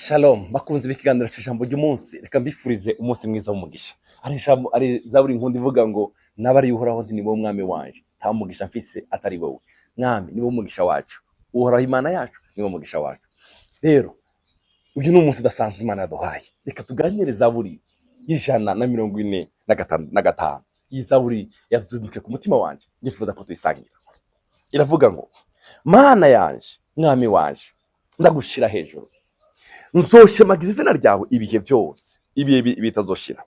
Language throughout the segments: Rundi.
Shalom bakunzi b'ikiganiro cy'ijambo ry'umunsi, reka mbifurize umunsi mwiza w'umugisha. Ari ijambo, ari zaburi nkunda ivuga ngo: "Nabariye Uhoraho nti: 'Ni wowe Mwami wanje, nta mugisha mfise atari wowe.'" Mwami ni wowe mugisha wacu, Uhoraho Imana yacu ni wowe mugisha wacu. Rero uyu ni umunsi udasanzwe Imana yaduhaye. Reka tuganire zaburi y'145. Iyi zaburi yazindukiye ku mutima wanje, nifuza ko tuyisangira. Iravuga ngo: "Mana yanje, Mwami wanje, ndagushira hejuru, nzoshemagiza izina ryawe ibihe byose, ibihe bitazoshira.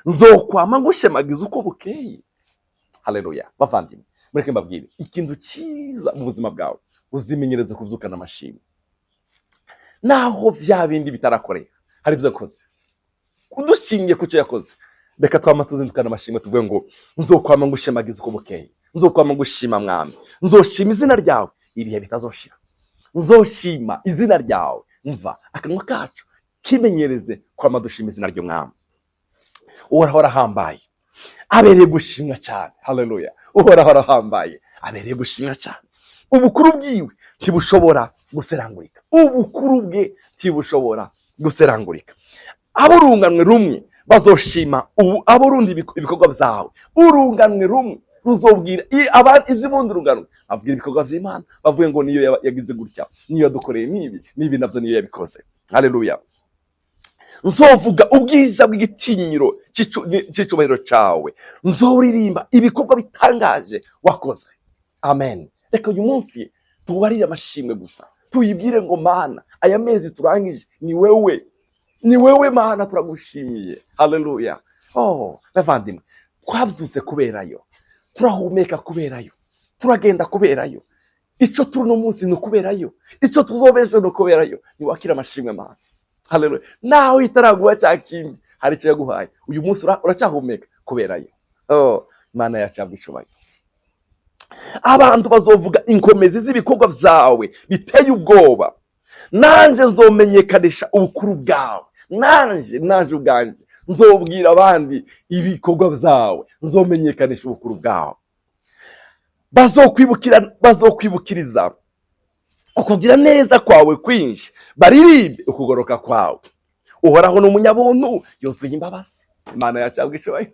Nzokwama ngushemagiza uko bukeye." Haleluya! Bavandimwe, mureke mbabwire ikintu cyiza mu buzima bwawe: uzimenyereze kubyukana amashimwe, naho vya bindi bitarakoreka hari ibyo yakoze. Dushingiye ku cyo yakoze, reka twama tuzindukana amashimwe, tuvuge ngo: "Nzokwama ngushemagiza uko bukeye, nzokwama ngushima Mwami, nzoshima izina ryawe ibihe bitazoshira, nzoshima izina ryawe." Mva akanwa kacu kimenyereze kwama dushima izina ry'Umwami. Uhoraho arahambaye, abereye gushimwa cyane. Haleluya! Uhoraho arahambaye, abereye gushimwa cyane. Ubukuru bwiwe ntibushobora guserangurika, ubukuru bwe ntibushobora guserangurika. Aburunganwe rumwe bazoshima ubu aburundi ibikorwa byawe. Urunganwe rumwe ruzobwira iby'ubundi runganwe, abwira ibikorwa by'Imana, bavuge ngo: "Niyo yagize gutya, niyo yadukoreye n'ibi n'ibi, nabyo niyo yabikoze." Haleluya! Nzovuga ubwiza bw'igitinyiro cy'icubahiro cyawe, nzoririmba ibikorwa bitangaje wakoze. Amen. Reka uyu munsi tubarire amashimwe gusa, tuyibwire ngo: "Mana, aya mezi turangije ni wewe, ni wewe Mana, turagushimiye." Haleluya! Oh bavandimwe, twabyutse kuberayo, turahumeka kuberayo, turagenda kuberayo. Icyo turi uno munsi ni ukuberayo, icyo tuzoba ejo ni ukuberayo. Niwakira amashimwe, Mana. Haleluya! Nawe itaraguha cya kindi, hari icyo yaguhaye. Uyu munsi uracyahumeka kuberayo. Oh, Imana yacu yabwa icubahiro. Abantu bazovuga inkomezi z'ibikorwa byawe biteye ubwoba, nanje nzomenyekanisha ubukuru bwawe. Nanje ubwanjye nzobwira abandi ibikorwa byawe, nzomenyekanisha ubukuru bwawe. Bazokwibukira, bazokwibukiriza ukugira neza kwawe kwinshi, baririmbe ukugoroka kwawe. Uhoraho ni umunyabuntu, yuzuye imbabazi. Imana yacu yabwa icubahiro.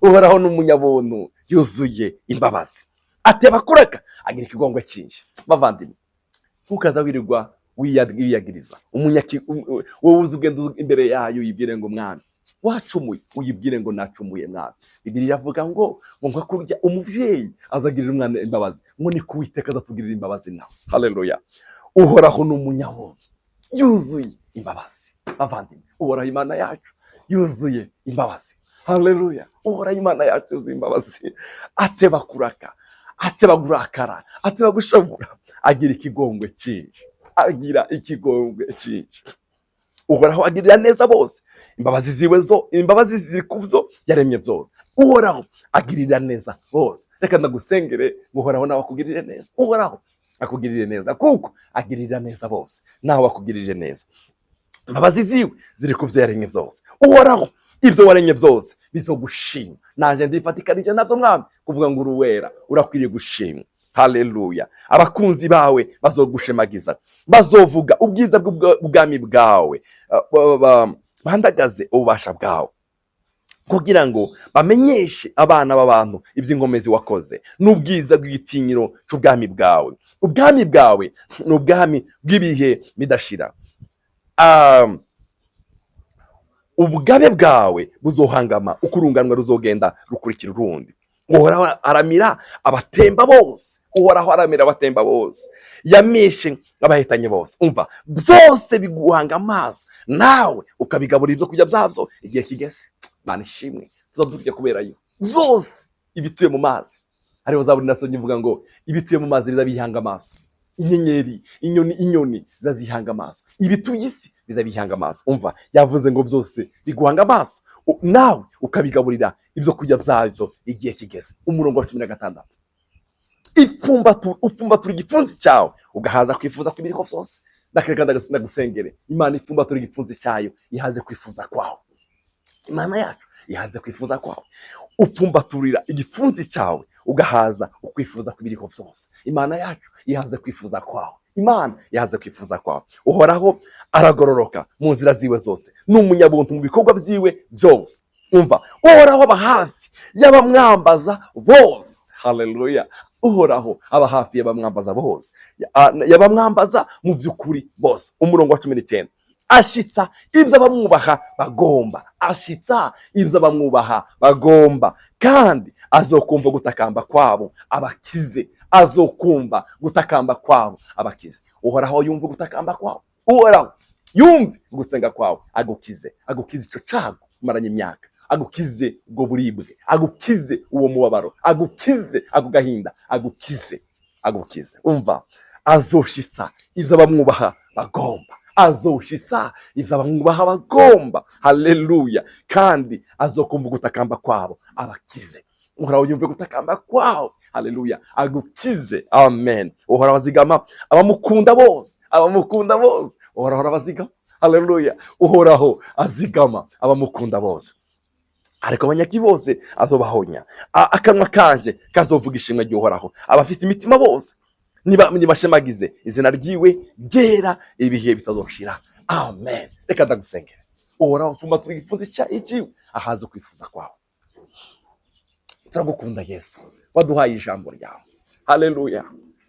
Uhoraho ni umunyabuntu, yuzuye imbabazi, ateba kuraka, agira ikigongwe cyinshi. Bavandimwe, ntukaza wirirwa wiyagiriza. Wowe uzi ugenda imbere yayo, uyibwire ngo: "Mwami, wacumuye." Uyibwire ngo: "Nacumuye, Mwami." Bibiliya iravuga ngo nka kurya umuvyeyi azagirira umwana imbabazi, ngo ni kuwiteka azatugirira imbabazi nawe. Haleluya! Uhoraho ni umunyabuntu, yuzuye imbabazi. Bavandimwe, Uhoraho Imana yacu yuzuye imbabazi. Haleluya! Uhoraho Imana yacu yuzuye imbabazi, ateba kuraka, ateba gurakara, ateba gushavura, agira ikigongwe cyinshi, agira ikigongwe cyinshi. Uhoraho agirira neza bose, imbabazi ziwe zo, imbabazi ziri ku byo yaremye byose. Uhoraho agirira neza bose. Reka ndagusengere ngo Uhoraho nawe akugirire neza. Uhoraho akugirire neza, kuko agirira neza bose, nawe akugirire neza. Imbabazi ziwe ziri ku byo yaremye byose. Uhoraho, ibyo waremye byose bizogushima. Naje ndifatikanije nabyo, Mwami, kuvuga ngo uruwera, urakwiriye gushimwa. Haleluya! Abakunzi bawe bazogushemagiza, bazovuga ubwiza bw'ubwami bwawe, bandagaze ububasha bwawe, kugira ngo bamenyeshe abana b'abantu iby'inkomezi wakoze n'ubwiza bw'igitinyiro cy'ubwami bwawe. Ubwami bwawe ni ubwami bw'ibihe bidashira. Ubugabe bwawe buzohangama, uko urunganwe ruzogenda rukurikira urundi. Uhoraho aramira abatemba bose, Uhoraho aramira abatemba bose, yamishe abahetanye bose. Umva, byose biguhanga amaso, nawe ukabigaburira ibyo kurya byabyo igihe kigeze. Mana ishimwe, tuza turya kuberayo. Byose ibituye mu mazi, hariho zaburi nasomye ivuga ngo ibituye mu mazi biza bihanga amaso, inyenyeri, inyoni, inyoni ziza zihanga amaso, ibituye isi biza bihanga amaso. Umva, yavuze ngo byose biguhanga amaso, nawe ukabigaburira ibyo kurya byabyo igihe kigeze. Umurongo wa 16: Ufumbatura igipfunsi cyawe, ugahaza kwifuza kw'ibiriho byose. Ndakereka ndagusengere, Imana ifumbatura igipfunsi cyayo, ihaze kwifuza kwawe. Imana yacu ihaze kwifuza kwawe. Upfumbaturira igipfunsi cyawe, ugahaza ukwifuza kw'ibiriho byose. Imana yacu ihaze kwifuza kwawe. Imana yahaze kwifuza kwawe. Uhoraho aragororoka mu nzira ziwe zose, ni umunyabuntu mu bikorwa byiwe byose. Umva, Uhoraho aba hafi y'abamwambaza bose. Haleluya! Uhoraho aba hafi y'abamwambaza bose, y'abamwambaza mu by'ukuri bose. Umurongo wa 19: ashitsa ibyo abamwubaha bagomba, ashitsa ibyo abamwubaha bagomba, kandi azokumva gutakamba kwabo abakize, azokumva gutakamba kwabo abakize. Uhoraho yumva gutakamba kwabo, Uhoraho yumve gusenga kwawe, agukize, agukize ico cago umaranye imyaka, agukize ubwo buribwe, agukize uwo mubabaro, agukize ako gahinda, agukize, agukize. Umva, azoshitsa ibyo abamwubaha bagomba, azoshitsa ibyo abamwubaha bagomba. Haleluya! Kandi azokumva gutakamba kwabo abakize. Uhoraho yumve gutakamba kwawe, haleluya, agukize. Amen. Uhoraho azigama abamukunda bose, abamukunda bose Uhoraho arabazigama. Haleluya! Uhoraho azigama abamukunda bose, ariko abanyaki bose azobahonya. Akanwa kanje kazovuga ishimwe ry'Uhoraho. Abafise imitima bose nibashemagize izina ryiwe ryera ibihe bitazoshira. Amen. Reka ndagusengera. Uhoraho, mfumbatura igipfunsi iciwe, ahaze kwifuza kwawe. Turagukunda Yesu, waduhaye ijambo ryawe. Haleluya!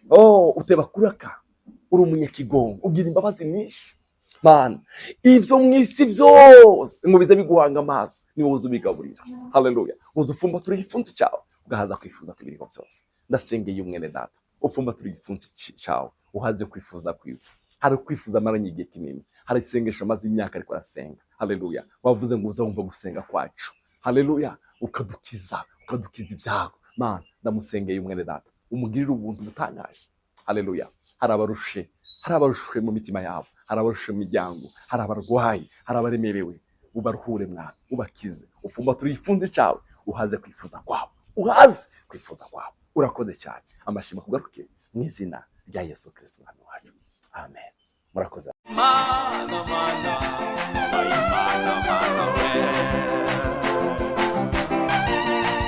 Oh, uteba kuraka, uri umunyakigongo, ugira imbabazi nyinshi. Mana, ivyo mw'isi vyose ngo bize biguhanga amaso, ni wowe uza ubigaburira. Haleluya! Uza ufumbatura igipfunsi cyawe, ugahaza kwifuza kw'ibiriho byose. Ndasengeye umwene data, ufumbatura igipfunsi cyawe, uhaze kwifuza kwiwe. Hari kwifuza amaranye igihe kinini, hari isengesho amaze imyaka ariko arasenga. Haleluya! Wavuze ngo uza wumva gusenga kwacu, haleluya, ukadukiza, ukadukiza ibyago. Mana, ndamusengeye umwene data, umugirire ubuntu butangaje. Haleluya! Hari abarushe, hari abarushe mu mitima yabo, hari abarushe mu miryango, hari abarwayi, hari abaremerewe. Ubaruhure mwana, ubakize, ufumbature igipfunsi cyawe, uhaze kwifuza kwabo, uhaze kwifuza kwabo. Urakoze cyane, amashimwe kugaruke mu izina rya Yesu Kristo Umwami wacu. Amen. Murakoze.